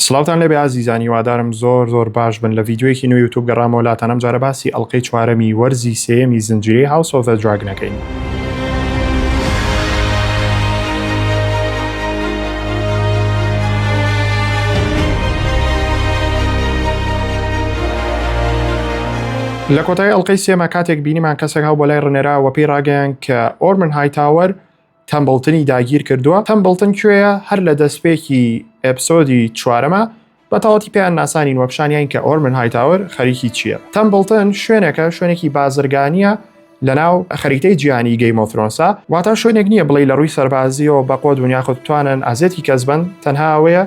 سڵاوتان لێبێ ئازیزان هیوادارم زۆر زۆر باش بن لە ڤیدیۆیەکی نوێی یوتوب گەڕامەوە لاتان ئەم جارە باسی ئەڵقەی چوارەمی وەرزی سێیەمی زنجیرەی House of the Dragon ەکەین. لە کۆتایی ئەڵلقەی سێما کاتێک بینیمان کەسێک هاو بۆ لای ڕنێرا وە پێی ڕاگەیان کە ئۆرمن هایتاوەر تەمبڵتنی داگیر کردووە تەمبڵتن کوێیە هەر لە دەستپێکی episode ی چوارەمە بە تەواوەتی پێیان ناسانین وە پیشانیان کە ئۆرمن هایتاوەر خەریکی چییە تەمبڵتن شوێنێکە شوێنێکی بازرگانیە لەناو خەریتەی جیهانی Game of Thrones ا واتا شوێنێک نییە بڵێ لە ڕووی سەربازیەوە بەقوەت بوون یاخود بتوانن ئازیەتی کەس بن تەنها ئەوەیە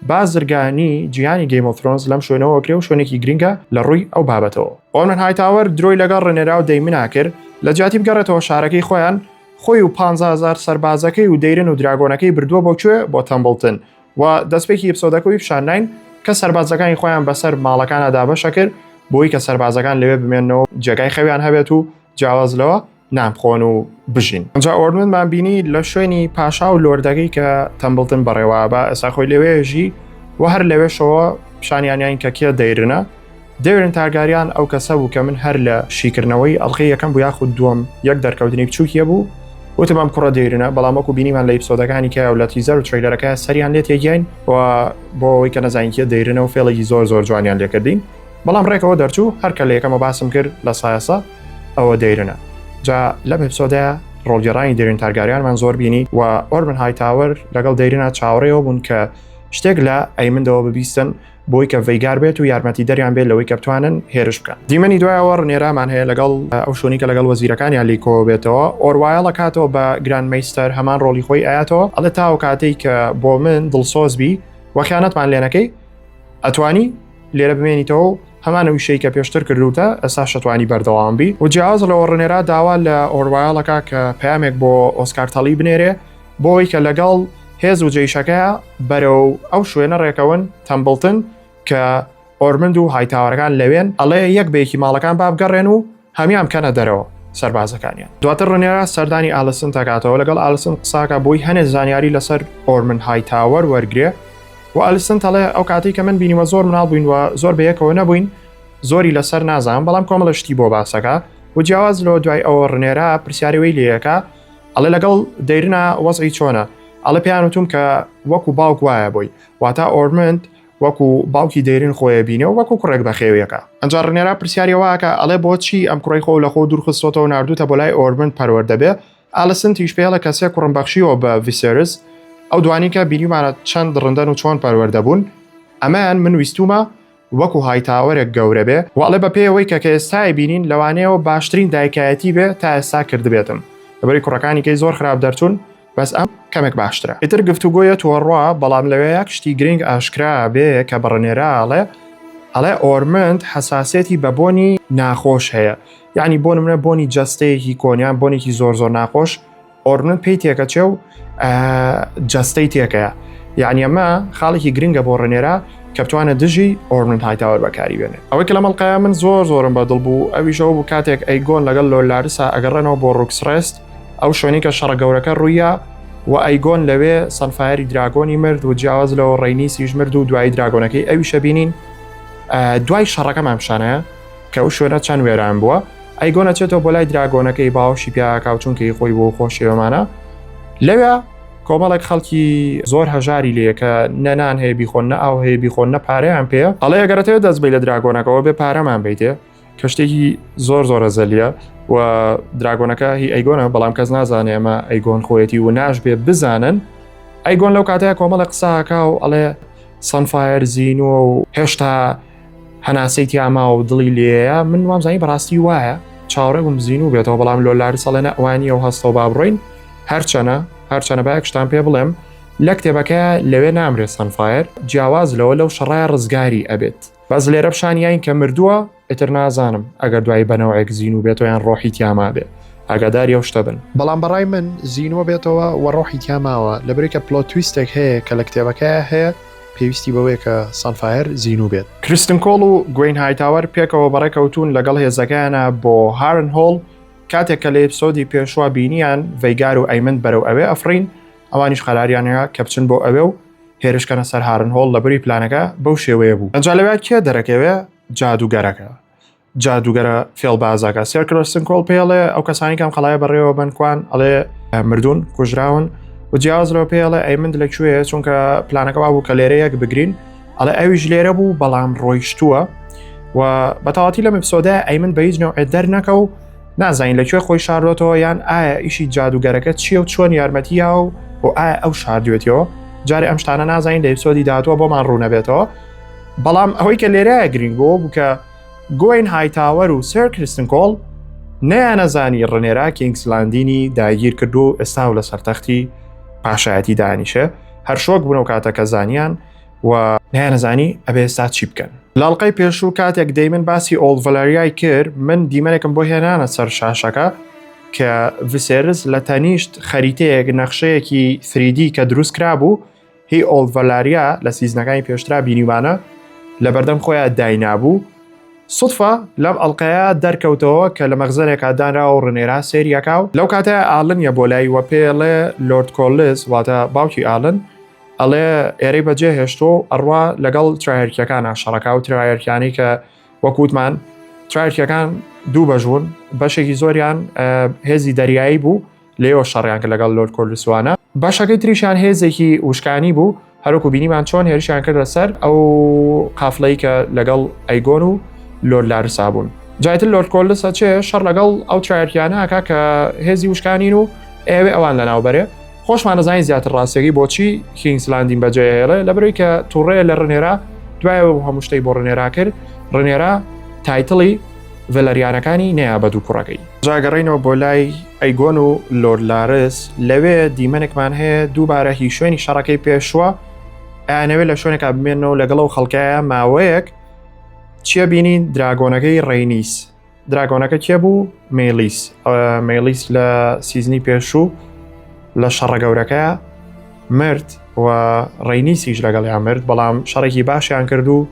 بازرگانی جیهانی Game of Thrones لەم شوێنەوە کرێ و شوێنێکی گرنگە لە ڕووی ئەو بابەتەوە. ئۆرمن هایتاوەر درۆی لەگەڵ ڕێنێرا و دەیمنا کرد لە جیاتی بگەڕێتەوە شارەکەی خۆیان خۆی و 15000 سەربازەکەی و دەیرن و dragon ەکەی بردووە بۆ کوێ بۆ تەمبڵتن و دەستپێکی episode ەکەی پیشانداین کە سەربازەکانی خۆیان بەسەر ماڵەکانە دابەشە کرد بۆی کە سەربازەکان لەوێ بمێنەوە جێگای خەویان هەبێت و جیاواز لەوە نان بخۆن و بژین. ئەمجا ئۆرمنمان بینی لە شوێنی پاشا و لۆردەکەی کە تەمبڵتن بەڕێوە بە ئێستا خۆی لەوێ ژی و هەر لەوێشەوە پیشانیانیان کە کێ دەیرنە دەیرن تارگاریان ئەو کەسە بوو کە من هەر لە شیکردنەوەی ئەڵلقەی یەکەم بوو یاخود دووەم یەک دەرکەوتنی بچووکیە بوو وتم ئەم کوڕە دەیرنە بەڵام وەکو بینیمان لە episode ەکانی کە و لە teaser و trailer ەکە سەریان لێ تێگەین و بۆ ئەوەی کە نەزانین کێ دەیرنە و فێڵێکی زۆر زۆر جوانیان لێکردین بەڵام ڕێکەوە دەرچوو هەر کە لە یەکەمە باسم کرد لە سایەسە ئەوە دەیرنە جا لەم episode ە ڕۆڵگێڕانی دەیرن تارگاریانمان زۆر بینی و ئۆرمن هایتاوەر لەگەڵ دەیرنا چاوەڕێەوە بوون کە شتێک لە ئەیمندەوە ببیستن بۆی کە ڤەیگار بێت و یارمەتی دەریان بێت لەوەی کە بتوانن هێرش بکەن دیمەنی دوایەوە ڕنێرامان هەیە لەگەڵ ئەو شوێنی کە لەگەڵ وەزیرەکانیان لی کۆ بێتەوە ئۆروایڵە کاتەوە بە Grand Maester هەمان ڕۆڵی خۆی ئاەتەوە ئەڵێ تاو کاتێک کە بۆ من دڵسۆز بی وەخیانەتمان لێنەکەی ئەتوانی لێرە بمێنیتەوە و هەمان ئەو ئیشەی کە پێشتر کردووتە ئێستاش ئەتوانی بەردەوام بی و جیاواز لەوە ڕنێرا داوا لە ئۆروایڵەکە کە پەیامێک بۆ ئۆسکار تەڵی بنێرێ بۆ ئەوەی کە لەگەڵ هێز و جەیشەکە بەرەو ئەو شوێنە ڕێکەون تەمبڵتن کە ئۆرمند و هایتاوەرەکان لەوێن ئەڵێ یەک بە یەکی ماڵەکان با بگەڕێن و هەموان بکەنە دەرەوە سەربازەکانیان. دواتر ڕنێرا سەردانی ئالسنت ئەکاتەوە لەگەڵ ئالسنت قساکا بۆی هەنێ زانیاری لەسەر ئۆرمن هایتاوەر وەرگرێ و ئالسنت ئەڵێ ئەو کاتەی کە من بینیمە زۆر مناڵ بووین و زۆر بەیەکەوە نەبووین زۆری لەسەر نازانم بەڵام کۆمەڵە شتی بۆ باسەکە و جیاواز لەوە دوای ئەوە ڕنێرا پرسیاری وەی لێیەکا ئەڵێ لەگەڵ دەیرنا وەزعی چۆنە ئەڵێ پێیان وتوم کە وەکو باوک وایە بۆی واتا ئۆرمنت وەکو باوکی دەیرن خۆیە بینێ و وەکو کوڕێک بەخێویەکە ئەنجا ڕنێرا پرسیاری واکە ئەڵێ بۆچی ئەم کوڕی خۆ لە خۆ دوورخستۆتەوە ناردوتە بۆ لای ئۆرمنت پەروەردە بێ ئالسنتیش پێڵە کە سێ کوڕم بەخشیوە بە ڤیسێرس ئەو دوانی کە بینیمانە چەند دڕندەن و چۆن پەروەردە بوون ئەمەیان من ویستومە وەکو هایتاوەرێک گەورە بێ و ئەڵێ بە پێی ئەوەی کە کە ئێستای بینین لەوانەیەوە باشترین دایکایەتی بێ تا ئێستا کردبێتم لەبەری کوڕەکانی کەی زۆر خراپ دەرچوون بەس ئەم کەمێک باشترە. ئیتر گفتوگۆیە تۆڕوا بەڵام لەوێ یەک شتی گرینگ ئاشکرا بێ کە بە ڕنێرا ئەڵێ ئەڵێ ئۆرمند حەساسیەتی بە بۆنی ناخۆش هەیە یعنی بۆ نمونە بۆنی جەستەیەکی کۆنیان بۆنێکی زۆر زۆر ناخۆش ئۆرمند پێی تێکەچێ و جەستەی تێکەیە یعنی ئەمە خاڵێکی گرنگە بۆ ڕنێرا کە بتوانێت دژی ئۆرمند هایتاوەر بەکاری بێنێ ئەوەی کە لە مەڵقەیە من زۆر زۆرم بەدڵ بوو ئەویشەوە بوو کاتێک ئەیگۆن لەگەڵ لۆلارسا ئەگەڕێنەوە بۆ ڕوکسڕێست ئەو شوێنەی کە شەڕە گەورەکە ڕوویا و ئەیگۆن لەوێ سەنفایەری dragon ی مرد و جیاواز لەوە ڕینیسیش مرد و دوایی dragon ەکەی ئەویشە بینین دوای شەڕەکەمان پیشانەیە کە ئەو شوێنە چەند وێران بووە ئەیگۆن ئەچێتەوە بۆ لای dragon ەکەی باوەشی پیاکا و چونکەی خۆی بۆ خۆشیەوەمانە لەوێ کۆمەڵێک خەڵکی زۆر هەژاری لێ کە نەنان هەیە بیخۆن نە ئاو هەیە بیخۆن نە پارەیان پێ ئەڵێ ئەگەرەتەوە دەست بی لە dragon ەکەوە بێ پارەمان بیتێ کە شتێکی زۆر زۆر ڕەزەلیە و dragon ەکە هی ئەیگۆنە بەڵام کەس نازانێ ئەمە ئەیگۆن خۆیەتی و ناش بێ بزانن ئەیگۆن لەو کاتەیە کۆمەڵە قساکە و ئەڵێ سەنفایر زینووە و هێشتا هەناسەی تیاما و دڵی لێیە من وامزانی بەڕاستی وایە چاوەڕێ بووم زینوو بێتەوە بەڵام لۆلار سەڵێنە ئەوانی ئەو هەستەوە با بڕۆین هەرچەنە هەرچەنە با یەک شتان پێ بڵێم لە کتێبەکە لەوێ نامرێ سەنفایر جیاواز لەوە لەو شەڕای ڕزگاری ئەبێت بەس لێرە پیشانیاین کە مردووە ئیتر نازانم ئەگەر دوایی بەنەوعێک زینوو بێتەوە یان ڕۆحی تیا مابێ ئاگاداری ئەو شتە بن. بەڵام بەڕای من زینووە بێتەوە وە ڕۆحی تیا ماوە لەبەرئەوەی کە plot twist ێک هەیە کە لە کتێبەکەیا هەیە پێویستی بەوەیە کە سانفایەر زینوو بێت. کریستن کۆڵ و گوین هایتاوەر پێکەوە بەڕێکەوتوون لەگەڵ هێزەکەیانا بۆ هارن هۆڵ کاتێک کە لە episode ی پێشوە بینیان ڤەیگار و ئەیمند بەرەو ئەوێ ئەفڕین ئەوانیش قەراریان هەیە کە بچن بۆ ئەوێ و. هێرشکەنە سەر هارن هۆڵ لەبری پلانەکە بەو شێوەیە بوو. ئەنجا لەوێ کێ دەرەکەوێ؟ جادووگەرەکە. جادووگەرە فێڵبازەکە. سێر کرستن کۆڵ پێی ئەڵێ ئەو کەسانی کەم قەڵایە بەڕێوە بن کوان؟ ئەڵێ مردوون، کوژراون. و جیاواز لەوە پێی ئەڵێ ئەی من لە کوێیە؟ چونکە پلانەکە وابوو کە لێرە یەک بگرین. ئەڵێ ئەویش لێرە بوو بەڵام ڕۆیشتووە. و بەتەواتی لەم episode ە ئەی من بە هیچ نەوعێ دەرنەکەو نازانین لە کوێ خۆی شاردۆتەوە یان ئایا ئیشی جادوگەرەکە چییە و چۆن یارمەتی یاوە و ئایا ئەو شاردوێتەوە جارێ ئەم شتانە نازانین لە episode ی داهاتووە بۆمان ڕوونەبێتەوە بەڵام ئەوەی کە لێرەیە گرنگ بۆ بوو کە گوین هایتاوەر و سێر کریستن کۆڵ نەیانەزانی ڕنێرا کینگسلاندینی داگیر کرد و ئێستا و لەسەر تەختی پاشایەتی دانیشێ هەر شۆک بوون و کاتەکە زانیان و نەیانەزانی ئەبێ ئێستا چی بکەن. لە ئەڵقەی پێشوو کاتێک دەیمن باسی ئۆڵد ڤەلەریای کرد من دیمەنێکم بۆ هێنانە سەر شاشەکە کە ڤسێرس لە تەنیشت خەریتەیەک نەخشەیەکی 3D کە دروست کرابوو هی ئۆڵد ڤەلاریا لە season ەکانی پێشترا بینیوانە لە بەردەم خۆیان داینابوو سوتفە لەم ئەڵقەیە دەرکەوتەوە کە لە مەخزەنێکا دانراوە و ڕنێرا سەیریەکا و لەو کاتەیا ئالن یە بۆ لای وە پێڵێ لۆرد کۆلس واتە باوکی ئالن ئەڵێ ئێرەی بەجێ هێشتووە و ئەڕوا لەگەڵ ترایەرکیەکانە شەڕەکە و ترایەرکیانی کە وەکووتمان ترایەرکیەکان دوو بەژون بەشێکی زۆریان هێزی دەریایی بوو لێەوە شەڕیان کرد لەگەڵ لۆرد کۆلسوانە بەشەکەی تریشان هێزێکی وشکانی بوو هەروکو بینیمان چۆن هێرشیان کردە سەر ئەو قافلەی کە لەگەڵ ئەیگۆن و لۆرد لارسا بوون جایتر لۆرد کۆلسە چێ شەڕ لەگەڵ ئەو ترایەرکیانە ئەکا کە هێزی وشکانین و ئەوێ ئەوان لەناوبەرێ خۆشمان دەزانین زیاتر ڕاستیەکەی بۆچی کینگس لاندین بەجێهێڵێ لەبەرەوەی کە توڕەیە لە ڕنێرا دوایەوە هەموو شتێک بۆ ڕنێرا کرد ڕنێرا title ی ڤەلەریانەکانی نەیا بە دوو کوڕەکەی. جا گەڕێینەوە بۆ لای ئەیگۆن و لۆرد لارس لەوێ دیمەنێکمان هەیە دووبارە هی شوێنی شەڕەکەی پێشووە ئەیانەوێ لە شوێنێکا بمێنەوە لەگەڵ ئەو خەڵکایە ماوەیەک چیە بینین dragon ەکەی ڕێنیس dragon ەکە کێ بوو؟ مێلیس مێلیس لە season ی پێشوو لە شەڕە گەورەکە مرد و ڕینیسیش لەگەڵیان مرد بەڵام شەڕێکی باشیان کرد و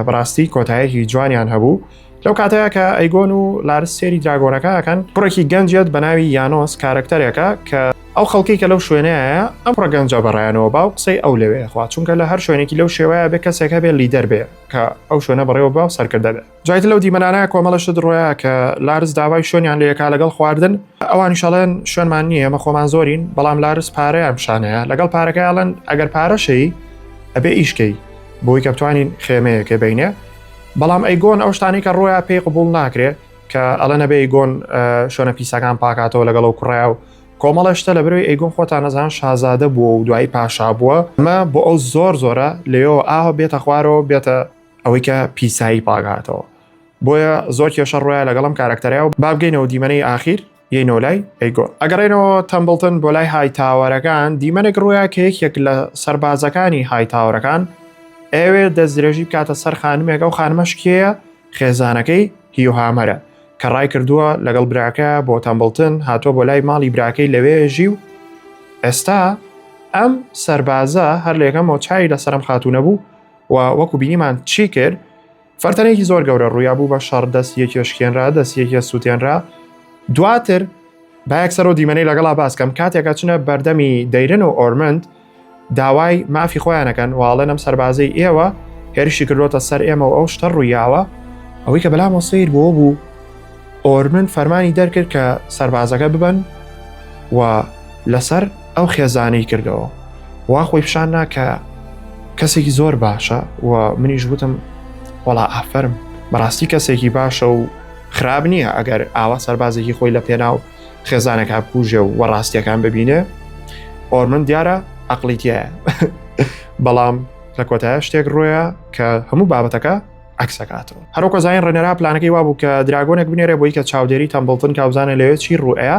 بەڕاستی کۆتایەکی جوانیان هەبوو لەو کاتەیە کە ئەیگۆن و لارس سێری dragon ەکە ئەکەن کوڕێکی گەنجێت بە ناوی یانۆس کارەکتەرێکە کە ئەو خەڵکی کە لەو شوێنەیە ئەم کوڕە گەنجە بەڕایانەوە باو قسەی ئەو لەوێ خوا چونکە لە هەر شوێنێکی لەو شێوەیە بێ کەسێک هەبێ لیدەر بێ کە ئەو شوێنە بەڕێوە با و سەرکردە بێ جایتر لەو دیمەنانە کۆمەڵە شت ڕۆیا کە لارس داوای شوێنیان لەکا لەگەڵ خواردن ئەوانیش ئەڵێن شوێنمان نییە ئێمە خۆمان زۆرین بەڵام لارس پارەیان پیشانەیە لەگەڵ پارەکە ئەڵێن ئەگەر پارەشەی ئەبێ ئیشکەی بۆی کە بتوانین خێمەیەکە بینێ بەڵام ئەیگۆن ئەو شتانی کە ڕۆیا پێی قبول ناکرێ کە ئەڵێن ئەبێ ئەیگۆن شوێنە پیسەکان پاکاتەوە لەگەڵ ئەو کوڕیا و کۆمەڵە شتە لە بەرەوەی ئەیگۆن خۆتان نەزان شازادە بووە و دوایی پاشا بووە ئەمە بۆ ئەو زۆر زۆرە لەوێەوە ئاوە بێتە خوارەوە بێتە ئەوەی کە پیسایی پاکاتەوە بۆیە زۆر کێشە ڕۆیە لەگەڵم کارەکتەرەیە و با بگەینەوە دیمەنەی ئاخیر یەینەوە لای ئەیگۆن ئەگەڕێنەوە تەمبڵتن بۆ لای های تاوەرەکان دیمەنێک ڕوویا کە یەکێک لە سەربازەکانی های تاوەرەکان ئەوێ دەستدرێژی بکاتە سەر خانمێک ئەو خانمەش کێیە خێزانەکەی هیوهامەرە کە ڕای کردووە لەگەڵ براکە بۆ تەمبڵتن هاتووە بۆ لای ماڵی براکەی لەوێ ژی و ئێستا ئەم سەربازە هەر لە یەکەمەوە چاوی لەسەرم خاتوونە بوو و وەکو بینیمان چی کرد فەرتەنێکی زۆر گەورە ڕوویا بوو بە شەڕ دەست یەکێ شکێنرا دەست یەکێ سووتێنرا دواتر با یەکسەرەوە دیمەنەی لەگەڵا باسکەم کاتێک ئەچنە بەردەمی دەیرن و ئۆرمند داوای مافی خۆیانەکەن واڵێن ئەم سەربازەی ئێوە هێرشی کردوتە سەر ئێمە و ئەو شتە ڕوویاوە ئەوەی کە بەلامەوە سیر بۆ بوو ئۆرمن فەرمانی دەرکرد کە سەربازەکە ببەن و لەسەر ئەو خێزانەی کردەوە وا خۆی پیشان نا کە کەسێکی زۆر باشە و منیش وتم وەڵا ئافرم بەڕاستی کەسێکی باشە و خراپ نییە ئەگەر ئاوا سەربازێکی خۆی لە پێناو خێزانێکا بکوژێ و وە ڕاستیەکان ببینێ ئۆرمن دیارە عقلیتیە بەڵام لە کۆتایە شتێک ڕۆیە کە هەموو بابەتەکە عەکسەکاتەوە. هەروەک زانین ڕێنێرا پلانەکەی وابوو کە dragon ێک بنێرێ بۆی کە چاودێری تەمبڵتن کا بزانێ لەوێ چی ڕوئەیە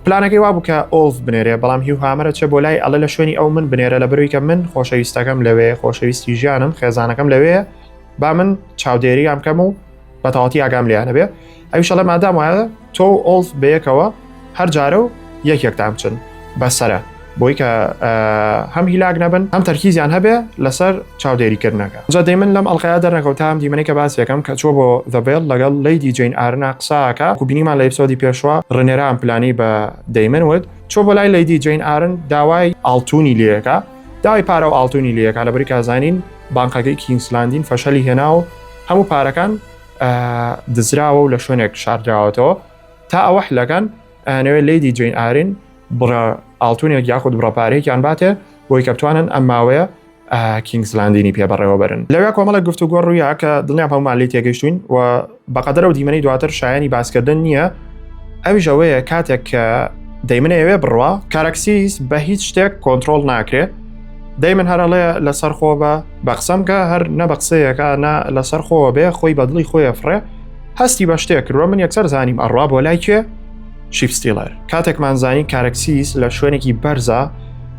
پلانەکەی وابوو کە ئۆڵف بنێرێ بەڵام هیو هامەرە چێ بۆ لای ئەڵێ لە شوێنی ئەو من بنێرە لە بەروی کە من خۆشەویستەکەم لەوێ خۆشەویستی ژیانم خێزانەکەم لەوێ با من چاودێریان بکەم و بە تەواوەتی ئاگام لێیانە بێ ئەویش ئەڵێ مادام وایە تۆ و ئۆڵف بەیەکەوە هەر جارە و یەکێکتان بچن بەسەرە بۆی کە هەم هیلاک نەبن هەم تەرکیزیان هەبێ لەسەر چاودێریکردنەکە جا دەیمن لەم ئەڵلقەیە دەرنەکەوت تا ئەم دیمەنەی کە باس یەکەم کە چووە بۆ The Vale لەگەڵ لەیدی جەین ئارنا قساکە و بینیمان لە episode ی پێشوە ڕنێران پلانی بە دەیمن وت چووە بۆ لای لەیدی جەین ئارن داوای ئاڵتونی لێەکە. داوای پارە و ئاڵتونی لەکە لە بریکا زانین بانقەکەی کینگسلاندین فەشەلی هێنا و هەموو پارەکان دزراوە و لە شوێنێک شاردراوەتەوە تا ئەوە حلەکان ئەیانەوێت لەیدی جەین ئارین بڕە ئاڵتونێک یاخود بڕە پارەیەکیان باتێ بۆی کە بتوانن ئەم ماوەیە کینگزلاندینی پێ بەڕێوەبەرن. لەوێ کۆمەڵێک گفتوگۆ ڕوویا کە دڵنیام هەموومان لێی تێگەیشتوین و بەقەدەر ئەو دیمەنەی دواتر شایانی باسکردن نییە، ئەویش ئەوەیە کاتێک کە دەیمن ئەیەوێ بڕوا، کاراکسیس بە هیچ شتێک کۆنترۆڵ ناکرێ، دەیمن هەر ئەڵێ لەسەر خۆ بە بە قسەم کە هەر نە بە قسەیەکە نە لەسەر خۆوە بێ خۆی بە دڵی خۆی ئەفڕێ، هەستی بە شتێک کردووە من یەکسەر زانیم ئەڕوا بۆ لای کێ؟ Sheepstealer. کاتێکمان زانی کارەکسیس لە شوێنێکی بەرزە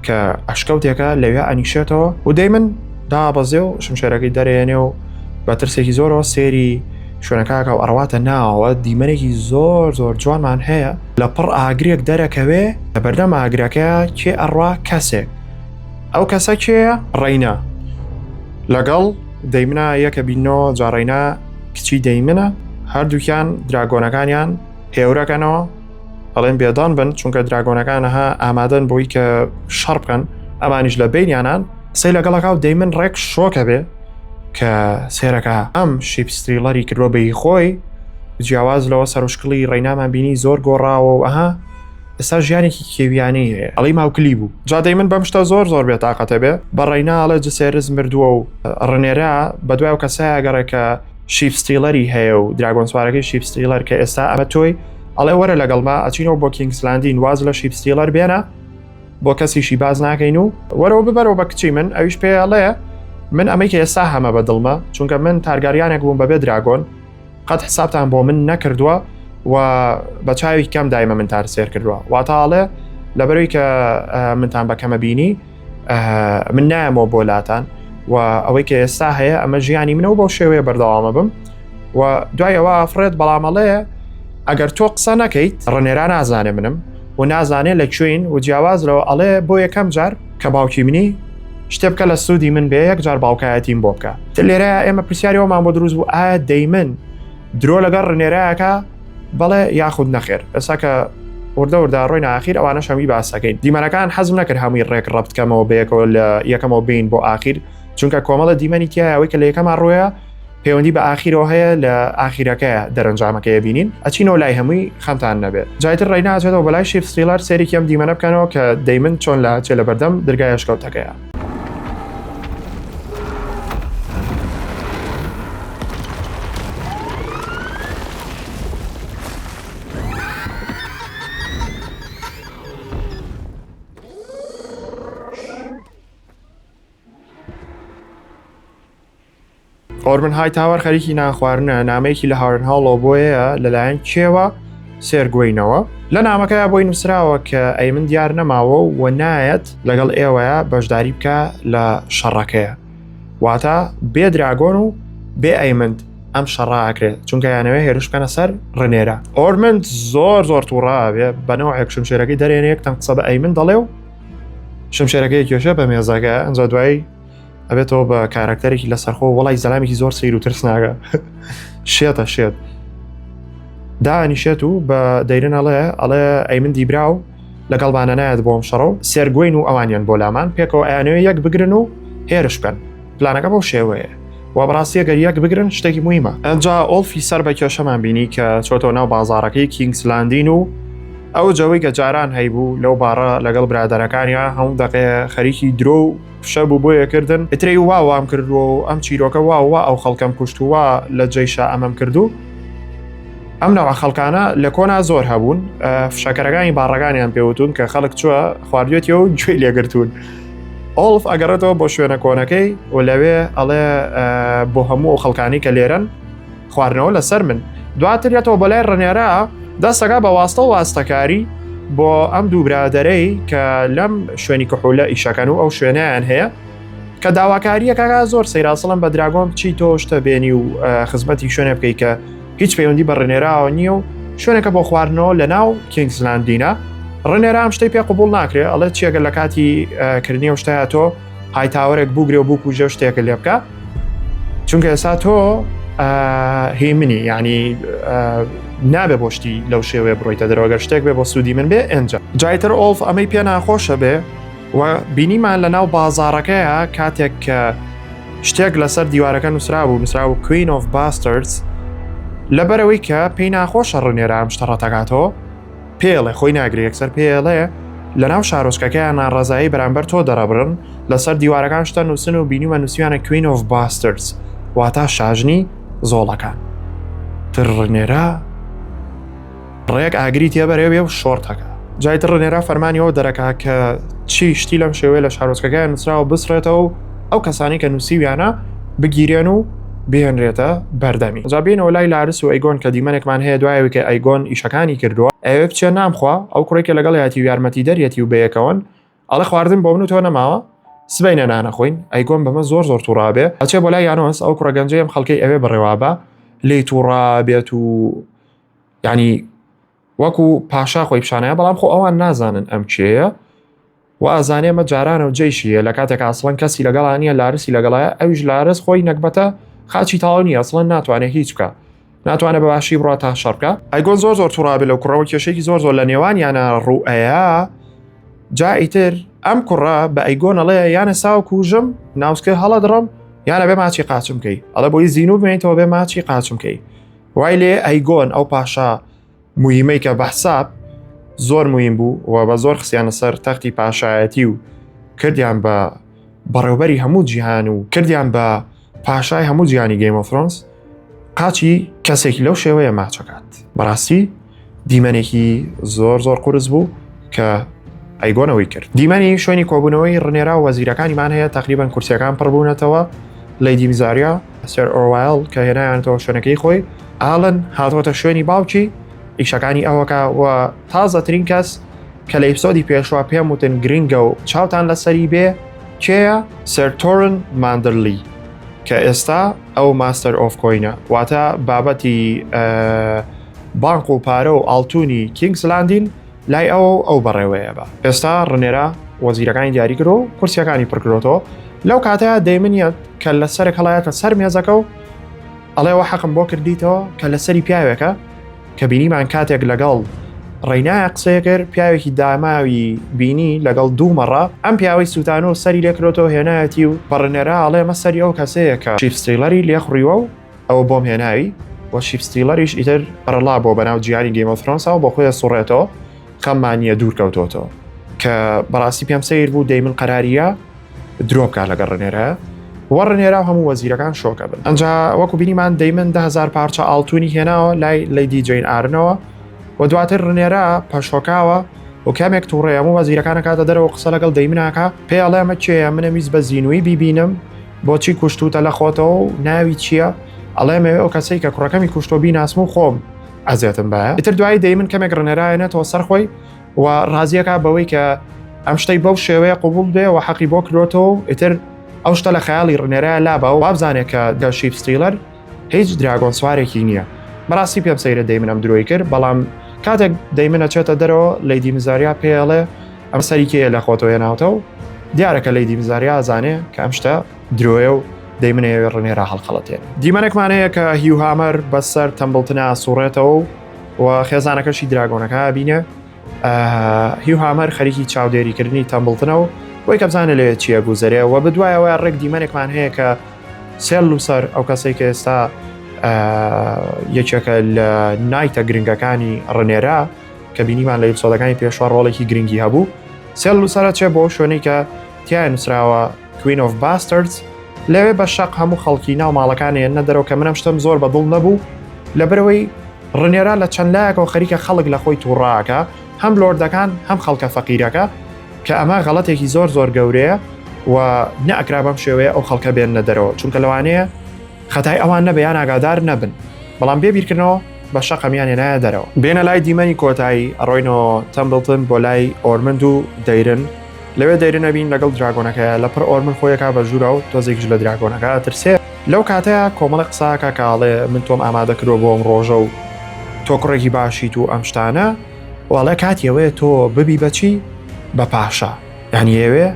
کە ئەشکەوتێکە لەوێ ئەنیشێتەوە و دەیمن دابەزێ و شمشێرەکەی دەرێنێ و بە ترسێکی زۆرەوە سێری شوێنەکەکە و ئەڕواتە ناوە دیمەنێکی زۆر زۆر جوانمان هەیە لە پڕ ئاگرێک دەرەکەوێ لە بەردەم ئاگرەکە کێ ئەڕوا کەسێک ئەو کەسە کێیە ڕێینا لەگەڵ دەیمنا یەکە بینەوە جاڕینا کچی دەیمنە هەردووکیان dragon ەکانیان هێورەکەنەوە ئەڵێن بێدان بن چونکە dragon ەکان ها ئامادەن بۆی کە شەڕ بکەن ئەمانیش لە بینیانان قسەی لەگەڵەکە و دەیمن ڕێک شۆکە بێ کە سێرەکە ئەم Sheepstealer ی کردووە بەی خۆی جیاواز لەوە سەرشکڵی ڕێنامان بینی زۆر گۆڕاوە و ئەها ئێستا ژیانێکی کێویانەی هەیە ئەڵی ماوکلی بوو جا دەیمن بەم شتە زۆر زۆر بێتاقەتە بێ بە ڕێنا ئەڵێ جسێرز مردووە و ڕنێرا بە دوای و کەسایە گەڕێ کە Sheepstealer ی هەیە و dragon سوارەکەی Sheepstealer کە ئێستا ئەمە تۆی ئەڵێ وەرە لەگەڵما ئەچینەوە بۆ کینگسلاندین واز لە Sheepstealer بێنە بۆ کەسیشی باز ناکەین و وەرەوە ببەرەوە بە کچی من ئەویش پێ ئەڵێ من ئەمەی کە ئێستا هەمە بە دڵمە چونکە من تارگاریانێک بووم بەبێ dragon قەت حسابتان بۆ من نەکردووە و بە چاوی کەم دایمە منتان سێر کردووە واتاڵێ لەبەرەوەی کە منتان بە کەمە بینی من نایەمەوە بۆ لاتان و ئەوەی کە ئێستا هەیە ئەمە ژیانی منەوە بەو شێوەیە بەردەوامە بم و دوای ئەوە ئافرێت بەڵامەڵێ ئەگەر تۆ قسە نەکەیت ڕنێرا نازانێ منم و نازانێ لە کوێین و جیاواز لەوە ئەڵێ بۆ یەکەم جار کە باوکی منی شتێ بکە لە سوودی من بێ یەک جار باوکایەتیم بۆ بکە لێرە ئێمە پرسیاری ئەومان بۆ دروست بوو ئایا دەیمن درۆ لەگەڵ ڕنێرایەکە بەڵێ یاخود نەخێر ئێستا کە وردە وردە ڕۆینە ئاخیر ئەوانەش هەمووی باسەکەین دیمەنەکان حەزم نەکرد هەمووی ڕێک ڕەبت کەمەوە بەیەکەوە لە یەکەمەوە بین بۆ ئاخیر چونکە کۆمەڵە دیمەنی تایە ئەوەی کە لە یەکەما ڕۆیە پەیوەندی بە ئاخیرەوە هەیە لە ئاخیرەکەیە دەرەنجامەکەی بینین ئەچینەوە لای هەمووی خەمتان نەبێت جایتر ڕێنا ئەچێتەوە بەلای Sheepstealer سەیرێکی ئەم دیمەنە بکەنەوە کە دەیمن چۆن لە چێ لە بەردەم درگای ئەشکەوتەکەیە. ئۆرمن هایتاوەر خەریکی نانخواردنە، نامەیەکی لە هارنهاڵەوە بۆیە لەلایەن کێوە سێرگوینەوە. لە نامەکەیا بۆی نووسراوە کە ئەیمن دیار نەماوە و نایەت لەگەڵ ئێوەیە بەشداری بکە لە شەڕەکەیە. واتە بێ dragon و بێ ئەیمند ئەم شەڕە ئەکرێت چونکە یانەوێ هێرش بکەنە سەر ڕنێرە. ئۆرمند زۆر زۆر تووڕە بێ بە نەوعێک شمشێرەکەی دەرێنێک تەنگ قسە بە ئەیمن دەڵێ و شمشێرەکەی کێشە بە مێزەکە ئەنجا دوایی ئەبێتەوە بە کارکتەرێکی لەسەرخۆ وڵی زەلامێکی زۆر سیر و ترسناگە شێتە شێت دانیشێت و بە دەیرن ئەڵێ ئەڵێ ئەی من دیبراو لەگەڵمانە نایەت بۆم شەڕە و سێرگوین و ئەوانیان بۆ لامان پێکەوە ئەیانەوێ یەک بگرن و هێرش بکەن پلانەکە بەو شێوەیە و بەڕاستی گەر یەک بگرن شتێکی مویمە ئەجا ئۆڵفی سەر بە کێشەمان بینی کە چۆتەوە ناو بازارەکەی کینگسلاندین و ئەو جەوەی کە جاران هەیبوو لەو باڕە لەگەڵ برادەرەکانیا هەموو دەقەیە خەریکی درۆ و فشە بوو بۆیە کردن ئیترەی وا وام کردووە و ئەم چیرۆکە وا وا ئەو خەڵکەم کوشت و وا لە جەیشا ئەمەم کردو ئەم نەوە خەڵکانە لە کۆنا زۆر هەبوون فشەکەرەکانی باڕەکانیان پێوتون کە خەڵک چووە خواردوێتی و گوێی لێگرتوون ئۆڵف ئەگەڕێتەوە بۆ شوێنە کۆنەکەی و لەوێ ئەڵێ بۆ هەموو ئەو خەڵکانی کە لێرەن خواردنەوە لەسەر من دواتر یەتەوە بەلای ڕنێرا دەستەکە بە واستە و واستەکاری بۆ ئەم دوو برادەرەی کە لەم شوێنی کحولە ئیشەکەن و ئەو شوێنیان هەیە کە داواکاریەکەکە زۆر سەیراسڵم بە dragon چی تۆ شتە بێنی و خزمەتی شوێنێ بکەیت کە هیچ پەیوەندی بە ڕنێراوە نییە و شوێنێکە بۆ خواردنەوە لە ناو کینگزلاندینە ڕنێرام شتەی پێ قوبول ناکرێ ئەڵێ چیەگە لە کاتی کردنی و شتەیە تۆ هایتاوەرێک بگرێ و بکوژێ و شتێکە لێ بکە چونکە ئێستا تۆ هی منی یعنی نابێ بۆ شتی لەو شێوەیە بڕۆیتە دەرەوە گەر شتێک بێ بۆ سوودی من بێ ئەنج جایتر ئۆڵف ئەمەی پێ ناخۆشە بێ. و بینیمان لە ناو بازاڕەکەیە کاتێک کە شتێک لەسەر دیوارەکە نووسرابوو نووسرابوو Queen of Bastards لەبەرەوەی کە پێی ناخۆشە ڕنێرا ئەم شتە ڕەتەکاتەوە پێڵێ خۆی ناگرێ یەکسەر پێڵێ لە ناو شارۆچکەکەیان ناڕەزایی بەرامبەر تۆ دەرەبڕن لەسەر دیوارەکان شتە نووسن و بینیومە نووسیانە Queen of Bastards واتا شاژنی زۆڵەکان تر ڕنێرا ڕێک ئاگری تێبەرێ بێ و شۆڕتەکە جای تر ڕنێرا فەرمانیەوە دەرەکا کە چی شتی لەم شێوەیە لە شارۆچکەکەیان نووسراوە بسڕێتەوە و ئەو کەسانی کە نووسیویانە بگیرێن و بهێنرێتە بەردەمی. جا بێینەوە لای لارس و ئەیگۆن کە دیمەنێکمان هەیە دوای ئەوەی کە ئەیگۆن ئیشەکانی کردووە ئەیەوێ بچێ نان بخوا، ئەو کوڕەی کە لەگەڵیاتی و یارمەتیدەریەتی و بەیەکەوەن ئەڵێ خواردن بۆ من و تۆ نەماوە سبەینێ نان ئەخۆین، ئەیگۆن بەمە زۆر زۆر توڕە ئەبێ ئەچێ بۆ لای یانۆس ئەو کوڕە گەنجەی ئەم خەڵکەی ئەوێ بەڕێوابا لێی توڕە ئەبێت و یانی وەکو پاشا خۆی پیشانەیە بەڵام خۆ ئەوان نازانن ئەم کێیە و ئازانێ ئەمە جارانە و جەیشیە لە کاتێک ئاسڵەن کەسی لەگەڵا نییە لارسی لەگەڵایە ئەویش لارس خۆی نەگبەتە خاچی تەواو نییە ئەسڵەن ناتوانێت هیچ بکە ناتوانێت بە باشی بڕات تا شەڕ بکە ئەیگۆن زۆر زۆر توڕابێ لەو کوڕەوە کێشێکی زۆر زۆر لە نێوانیانە ڕوئەیە جا ئیتر ئەم کوڕە بە ئەیگۆن ئەڵێ یانە ساو کوژم ناوسکە هەڵەدڕم یانە بێ ماچی قاچم کەی ئەڵێ بۆی زیینوو بمێنیتەوە بێ ماچی قاچم کەی وای لێ ئەیگۆن ئەو پاشا موهیمەی کە بە حساب زۆر موهیم بوو و بە زۆر خستیانە سەر تەختی پاشایەتی و کردیان بە بەڕێوبەری هەموو جیهان و کردیان بە پاشای هەموو جیهانی Game of Thrones قاچی کەسێکی لەو شێوەیە ماچەکات بەڕاستی دیمەنێکی زۆر زۆر قورس بوو کە ئەیگۆنەوەی کرد دیمەنی شوێنی کۆبوونەوەی ڕنێرا و وەزیرەکانیمان هەیە تقریبان کورسیەکان پڕبوونەتەوە لەیدی میزاریا سێر ئۆروایل کە هێنایانەوە شوێنەکەی خۆی ئالن هاتووەتە شوێنی باوکی ئیشەکانی ئەوەکە و تازەترین کەس کە لە episode ی پێشوە پێم وتن گرنگە و چاوتان لەسەری بێ کێیە سەر تۆرن ماندرلی کە ئێستا ئەو Master of Coin ە واتە بابەتی بانق و پارە و ئاڵتونی کینگس لاندین لای ئەو ئەو بەڕێوەیە بە ئێستا ڕنێرا وەزیرەکانی دیاری کرد و کورسیەکانی پڕکرۆتەوە لەو کاتەیە دەیمنیەت کە لە سەرێک هەڵایەتە سەر مێزەکە و ئەڵێ حەقم بۆ کردیتەوە کە لەسەری پیاوێکە کە بینیمان کاتێک لەگەڵ ڕینایە قسەیە کرد پیاوێکی داماوی بینی لەگەڵ دوو مەڕە ئەم پیاوەی سووتان و سەری لێکرۆتەوە هێنایەتی و بەڕنێرا ئەڵێ مە سەری ئەو کەسەیە کە Sheepstealer ی لێخڕیوە و ئەوە بۆم هێناوی و Sheepstealer یش ئیتر بەرەڵا بۆ بەناو جیهانی Game of Thrones ەوە بۆ خۆی سوڕێتەوە خەممان نییە دوور کەوتۆتەوە کە بەڕاستی پێم سیر بوو دەیمن قەراریە درۆ بکات لەگەڵ ڕنێرە وە ڕنێرا و هەموو وەزیرەکان شۆکە بن ئەنجا وەکو بینیمان دەیمن دههزار پارچە ئاڵتونی هێناوە لای لەیدی جەین ئارنەوە و دواتر ڕنێرا پەشۆکاوە و کامێک تووڕێ هەموو وەزیرەکانە کاتە دەرەوە قسە لەگەڵ دەیمناکە پێ ئەڵێ ئەمە کێیە منە ویست بە زینووی بیبینم بۆچی کوشتوتە لە خۆتەوە و ناوی چییە؟ ئەڵێ مەوێ ئەو کەسەی کە کوڕەکەمی کوشتۆ بیناسم و خۆم ئەزیەتم باە ئیتر دوایی دەیمن کەمێک ڕنێرایەنێتەوە سەر خۆی و ڕازیەکە بەوەی کە ئەم شتەی بەو شێوەیە قوبول بێ و حەقی بۆ کرۆتەوە و ئیتر ئەو شتە لە خەیاڵی ڕنێرا لابا و وابزانێت کە دە Sheepstealer هیچ dragon سوارێکی نییە بەڕاستی پێم سەیرە دەیمن ئەم درۆی کرد بەڵام کاتێک دەیمن ئەچێتە دەرەوە لەیدی مزاریا پێڵێ ئەم سەری کێیە لە خۆتەوە هێناوتەوە دیارە کە لەیدی مزاریا ئەزانێ کە ئەم شتە درۆیە و دەیمنەیەوێ ڕنێرا هەڵخەڵەتێن دیمەنێکمان هەیە کە هیو هامەر بەسەر تەمبڵتنا سوڕێتەوە و خێزانەکەشی dragon ەکە بینێ هیو هامەر خەریکی چاودێریکردنی تەمبڵتنە و بۆی کە بزانێ لەوێ چییە گوزەرێ و بدوایەوە ڕێک دیمەنێکمان هەیە کە سێل لوسەر ئەو کەسێک کە ئێستا یەکێکە لە knight ە گرنگەکانی ڕنێرا کە بینیمان لە episode ەکانی پێشوە ڕۆڵێکی گرنگی هەبوو سێل لوسەرە چێ بۆ شوێنەی کە تیا نووسراوە Queen of Bastards لەوێ بە شەق هەموو خەڵکی ناو ماڵەکان ێنە دەرەوە کە منم شتم زۆر بە دڵ نەبوو لەبەرەوەی ڕنێرا لە چەند لایەکەوە خەریکە خەڵک لە خۆی تووڕاکە هەم لۆردەکان هەم خەڵکە فەقیرەکە کە ئەمە غەڵەتێکی زۆر زۆر گەورەیە و نەئەکرا بەم شێوەیە ئەو خەڵکە بێننە دەرەوە چونکە لەوانەیە خەتای ئەوان نەبێ یان ئاگادار نەبن بەڵام بێ بیرکردنەوە بە شەقەمیان هێنایە دەرەوە. بێنە لای دیمەنی کۆتایی ئەڕۆینەوە تەمبڵتن بۆ لای ئۆرمند و دەیرن لەوێ دەیرن ئەبین لەگەڵ dragon ەکەیە لە پڕ ئۆرمن خۆیەکا بە ژوورا و تۆزێکیش لە dragon ەکە ئەترسێ لەو کاتەیا کۆمەڵێک قسە ئەکا کە ئەڵێ من تۆم ئامادە کردوە بۆ ئەم ڕۆژە و تۆ کوڕێکی باشیت و ئەم شتانە و ئەڵێ کاتی ئەوەیە تۆ ببی بە چی بە پاشا یانی ئەوێ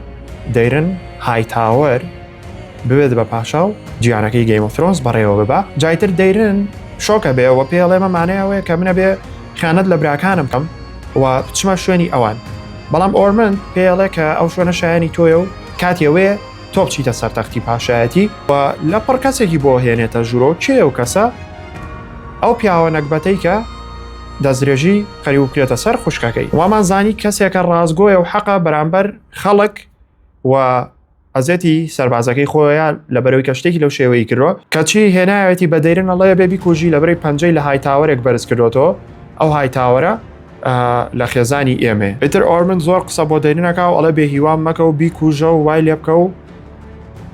دەیرن هایتاوەر ببێت بە پاشا و جیانەکەی Game of Thrones بەڕێوە ببا جایتر دەیرن شۆکە بێ و پێڵێمە مانای ئەوەیە کە منە بێ خیانەت لە براکانم کەم و بچمە شوێنی ئەوان. بەڵام ئۆرمن پێڵێ کە ئەو شوێنە شایانی تۆیە و کاتیەوەیە تۆ بچیتە سەر تەختی پاشایەتی و لە پڕ کەسێکی بۆ هێنێتە ژوورۆ کێ ئەو کەسە ئەو پیاوە نەگبەتەی کە دەستدرێژی قەریب بکرێتە سەر خوشکەکەی وامان زانی کەسێکە ڕاستگۆیە و حەقە بەرامبەر خەڵک و ئەزێتی سەربازەکەی خۆیان لە بەرەوەی کە شتێکی لەو شێوەی کردووە کەچی هێناوێتی بە دەیرن ئەڵێ بێ بیکوژی لە بەری پەنجەی لە هایتاوەرێک بەرز کردوەوە ئەو هایتاوەرە لە خێزانی ئێمێ ئیتر ئۆرمن زۆر قسە بۆ دەیرنەکە و ئەڵێ بێ هیوام مەکە و بیکوژە و وای لێ بکە و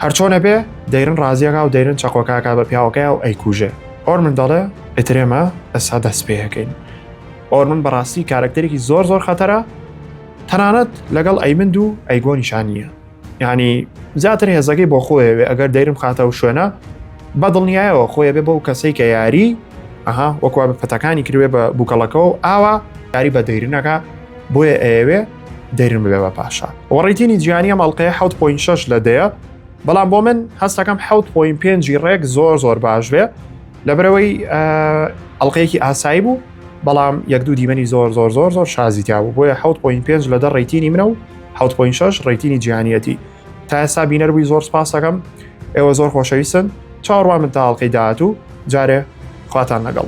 هەرچۆنە بێ دەیرن ڕازیەکە و دەیرن چەقۆکاکە بە پیاوەکەی و ئەیکوژێ ئۆرمن دەڵێ ئیترێمە ئێستا دەست پێەکەین ئۆرمن بەڕاستی کارکتەرێکی زۆر زۆر خەتەرە تەنانەت لەگەڵ ئەیمند و ئەیگۆنیشان نییە یعنی زیاتر هێزەکەی بۆ خۆیەوێ ئەگەر دەیرم خاتە و شوێنە بە دڵنیایەوە خۆیە بێ بەو کەسەی کە یاری ئەها وەکووا بە پەتەکانی کروێ بە بووکەڵەکە و ئاوا یاری بە دەیرنەکە بۆیە ئەیەوێ دەیرن ببێ بە پاشا وەڕیتینی جیانی ئەم ئەڵلقەیە 6.6 لە دەیە بەڵام بۆ من هەستەکەم 6.5 ڕێک زۆر زۆر باش بێ لەبەرەوەی ئەڵلقەیەکی ئاسایی بوو بەڵام یەک دوو دیمەنی زۆر زۆر زۆر زۆر شازی تیا بوو بۆیە 6.5 لە دە rating ی منە و 6.6 rating ی جیهانیەتی تا ئێستا بینەر بووی زۆر سپاسەکەم ئێوە زۆر خۆشەویستن چاوەڕوان من تا ئەڵقەی داهاتوو جارێ خواتان لەگەڵ.